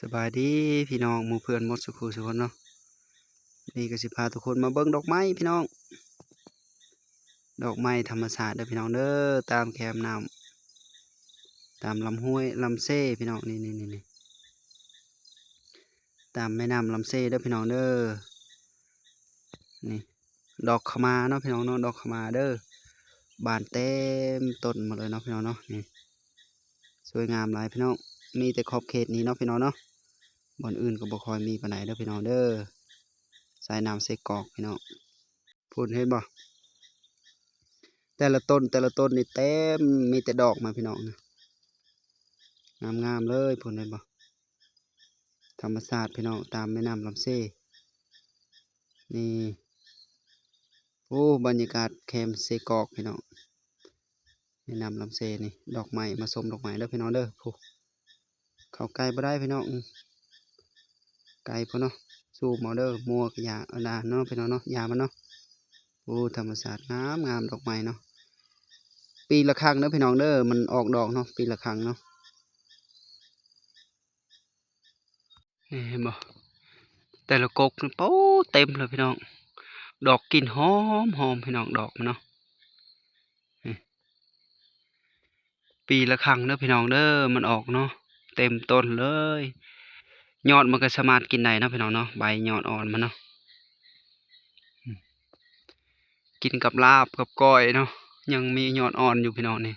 ສະບາຍດີພີ່ນ້ອງໝູ່ເພື່ອນໝົດສູ່ຄູ່ສູ່ຄົນເນາະ. ນີ້ກໍຊິພາທຸກຄົນມາເບິ່ງດອກໄມ້ພີ່ນ້ອງ, ດອກໄມ້ທຳມະຊາດເດີພີ່ນ້ອງເດີ, ຕາມແຄມນ້ຳ ຕາມລຳຫ້ວຍລຳເຊພີ່ນ້ອງ. ນີ້ໆໆ ຕາມແມ່ນ້ຳລຳເຊເດີພີ່ນ້ອງເດີ. ນີ້ ດອກຂະມາເນາະພີ່ນ້ອງເນາະ, ດອກຂະມາເດີ, ບານເຕັມຕົ້ນໝົດເລີຍເນາະພີ່ນ້ອງເນາະ. ນີ້ ສວຍງາມຫຼາຍພີ່ນ້ອງ, ມີແຕ່ຂອບເຂດນີ້ເນາະພີ່ນ້ອງເນາະ, ບ່ອນອື່ນກໍບໍ່ຄ່ອຍມີປານໃດເດີພີ່ນ້ອງເດີ. ສາຍນ້ຳເຊກອກພີ່ນ້ອງ, ພຸ້ນເຫັນບໍ່? ແຕ່ລະຕົ້ນ ແຕ່ລະຕົ້ນນີ້ເຕັມ ມີແຕ່ດອກມາພີ່ນ້ອງ, ງາມໆເລີຍ, ພຸ້ນເຫັນບໍ່? ທຳມະຊາດພີ່ນ້ອງ, ຕາມແມ່ນ້ຳລຳເຊ. ນີ້ ໂອ້ ບັນຍາກາດແຄມເຊກອກພີ່ນ້ອງ, ແມ່ນ້ຳລຳເຊນີ້. ດອກໄມ້ ມາຊົມດອກໄມ້ເດີພີ່ນ້ອງເດີ. ພຸ້ນ ເຂົ້າໃກ້ບໍ່ໄດ້ພີ່ນ້ອງ, ໄກພຸ້ນເນາະ. ຊູມເອົາເດີ, ມົວກໍຢ່າ ອັນນັ້ນເນາະພີ່ນ້ອງເນາະ, ຢ່າມັນເນາະ. ໂອ້ ທຳມະຊາດງາມໆ ດອກໄມ້ເນາະ. ປີລະຄັ້ງເດີພີ່ນ້ອງເດີ, ມັນອອກດອກເນາະ, ປີລະຄັ້ງເນາະ. ນີ້ເຫັນບໍ່? ແຕ່ລະກົກນີ້ ໂອ້ ເຕັມເລີຍພີ່ນ້ອງ, ດອກກິ່ນຫອມໆ ພີ່ນ້ອງ, ດອກມັນເນາະ. ນີ້ ປີລະຄັ້ງເດີພີ່ນ້ອງເດີ, ມັນອອກເນາະ, ເຕັມຕົ້ນເລີຍ. ຍອດມັນກໍສາມາດກິນໄດ້ເນາະພີ່ນ້ອງເນາະ, ໃບຍອດອ່ອນມັນເນາະ. ກິນກັບລາບກັບກ້ອຍເນາະ, ຍັງມີຍອດອ່ອນຢູ່ພີ່ນ້ອງ. ນີ້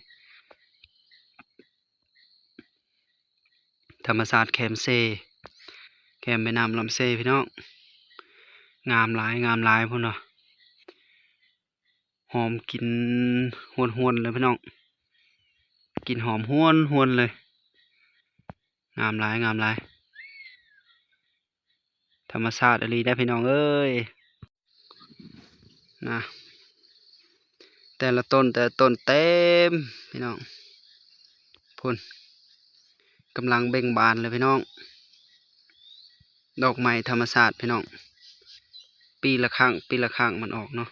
ທຳມະຊາດແຄມເຊ, ແຄມແມ່ນ້ຳລຳເຊພີ່ນ້ອງ, ງາມຫຼາຍ ງາມຫຼາຍພຸ້ນເນາະ. ຫອມກິ່ນຮວນໆເລີຍພີ່ນ້ອງ, ກິ່ນຫອມຮວນໆເລີຍ. ງາມຫຼາຍ ງາມຫຼາຍ, ທຳມະຊາດອີ່ຫຼີເດ້ພີ່ນ້ອງເອີຍ. ນະ ແຕ່ລະຕົ້ນ ແຕ່ລະຕົ້ນເຕັມພີ່ນ້ອງ. ພຸ້ນ ກຳລັງເບັ່ງບານເລີຍພີ່ນ້ອງ, ດອກໄມ້ທຳມະຊາດພີ່ນ້ອງ, ປີລະຄັ້ງ ປີລະຄັ້ງມັນອອກເນາະ.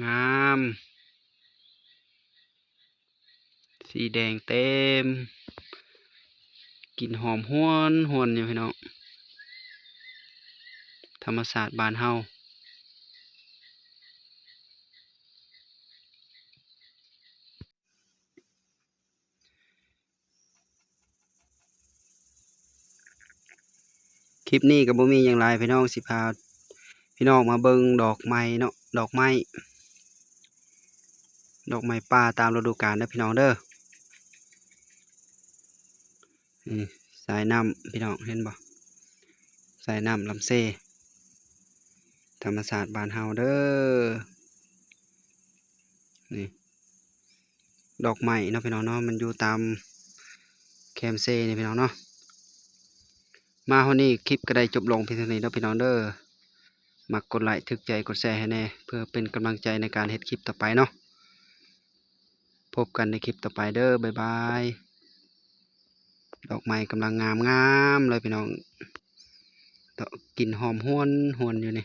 ງາມ ສີແດງເຕັມ, ກິ່ນຫອມຮວນໆຢູ່ພີ່ນ້ອງ, ທຳມະຊາດບ້ານເຮົາ. ຄລິບນີ້ກໍບໍ່ມີຫຍັງຫຼາຍພີ່ນ້ອງ, ຊິພາພີ່ນ້ອງມາເບິ່ງດອກໄມ້ເນາະ, ດອກໄມ້ ດອກໄມ້ປ່າຕາມລະດູການເດີພີ່ນ້ອງເດີ. ນີ້ ສາຍນ້ຳພີ່ນ້ອງເຫັນບໍ່? ສາຍນ້ຳລຳເຊ ທຳມະຊາດບ້ານເຮົາເດີ. ນີ້ ດອກໄມ້ເນາະພີ່ນ້ອງເນາະ, ມັນຢູ່ຕາມແຄມເຊນີ້ພີ່ນ້ອງເນາະ. ມາຮອດນີ້ຄລິບກໍໄດ້ຈົບລົງພຽງເທົ່ານີ້ເນາະພີ່ນ້ອງເດີ. ມັກກົດໄລ້ ຖືກໃຈ ກົດແຊໃຫ້ແດ່ ເພື່ອເປັນກຳລັງໃຈໃນການເຮັດຄລິບຕໍ່ໄປເນາະ. ພົບກັນໃນຄລິບຕໍ່ໄປເດີ. ບາຍບາຍ. ດອກໄມ້ກຳລັງງາມໆເລີຍພີ່ນ້ອງ, ດອກກິ່ນຫອມຮວນໆຢູ່ນີ້.